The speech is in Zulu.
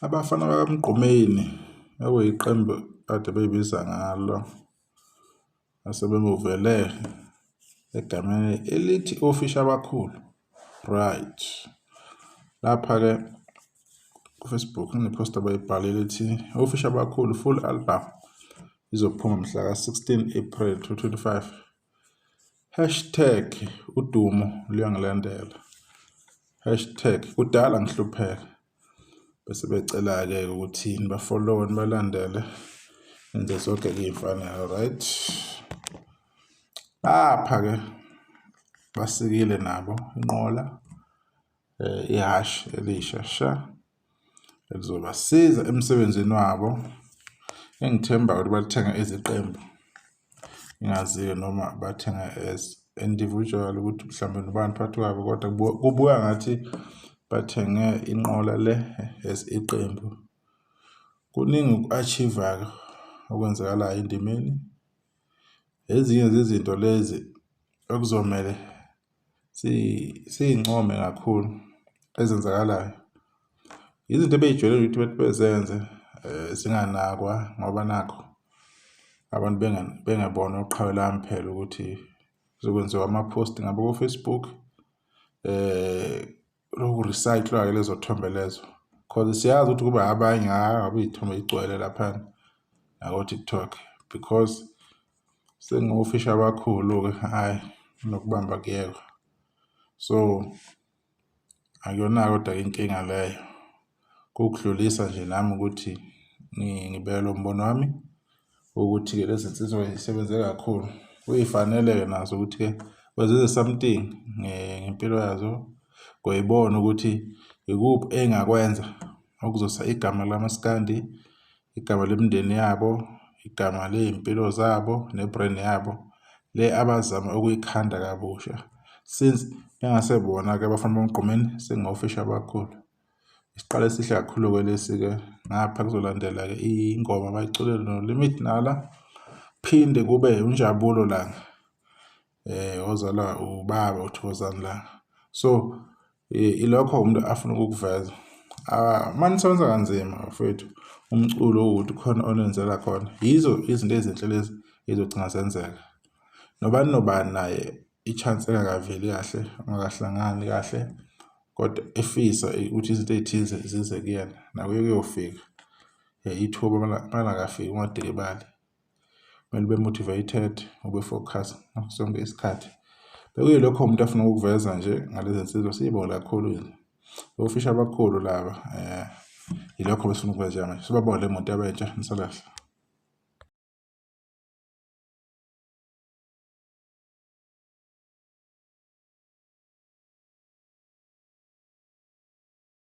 Abafana bakaMgqumeni okuyiqembu kade beyibiza ngalo asebemuvele egameni elithi ofishi abakhulu. Right, lapha-ke ku-Facebook kune-post abayibhalile ethi ofishi abakhulu full album izophuma mhla ka-16 April 2025. Hashtag udumo luyangilandela. Hashtag kudala ngihlupheka. Bese becela-ke ukuthi nibafollowe nibalandele nenze zonke-ke iy'mfanelo, right? Lapha-ke basikile nabo inqola ihhashi elisha sha elizobasiza emsebenzini wabo engithemba ukuthi balithenga iziqembu ngingazi-ke noma bathenga as individual ukuthi mhlawumbe nobani phakathi kwabo kodwa kubuka ngathi bathenge inqola le as iqembu. Kuningi uku-achieve-a-ke okwenzakalayo endimeni. Ezinye zezinto lezi okuzomele siyincome kakhulu ezenzakalayo. Izinto ebeyijwayele ukuthi bethi bezenze zinganakwa ngoba nakhu abantu bengebona oqhawe lami phela ukuthi kuzokwenziwa ama-post ngabo ko-Facebook loku-recycle-wa-ke lezo thombe lezo cause siyazi ukuthi kuba abanye hhayi ngabe iy'thombe y'gcwele laphana nako-TikTok because sengofisha abakhulu-ke hhayi nokubamba kuyekwa. So akuyona kodwa-ke inkinga leyo kukudlulisa nje nami ukuthi ngibeke lo mbono wami ukuthi-ke lezi nsizwa zisebenze kakhulu. Kuyifanele-ke nazo ukuthi-ke zenze something ngempilo yazo ngoyibona ukuthi ikuphi engakwenza okuzosa igama lamaskandi, igama lemindeni yabo, igama ley'mpilo zabo ne-brand yabo le abazama ukuyikhanda kabusha. Since bengasebona-ke abafana boMgqumeni sengofisha abakhulu. Isiqalo esihle kakhulu-ke lesi-ke ngapha kuzolandela-ke ingoma abayicule noLimit Nala phinde kube uNjabulo Langa ozalwa ubaba uThokozani Langa. So ilokho umuntu afuna ukukuveza. Uma nisebenza kanzima bafowethu umculo uwukuthi khona onenzela khona yizo izinto ezinhle lezi ezogcina zenzeka. Nobani nobani naye i-chance engakaveli kahle ongakahlangani kahle kodwa efisa ukuthi izinto ey'thize zize kuyena nakuye kuyofika ithuba malingakafiki ungadikibali. Kumele ube motivated, ube focus ngaso sonke isikhathi. Bekuyilokho umuntu afuna ukukuveza nje ngalezi nsizwa siyibonge kakhulu ofisha abakhulu laba yilokho besifuna ukuveza njengamanje. Sibabonge le moto abentsha nisale kahle.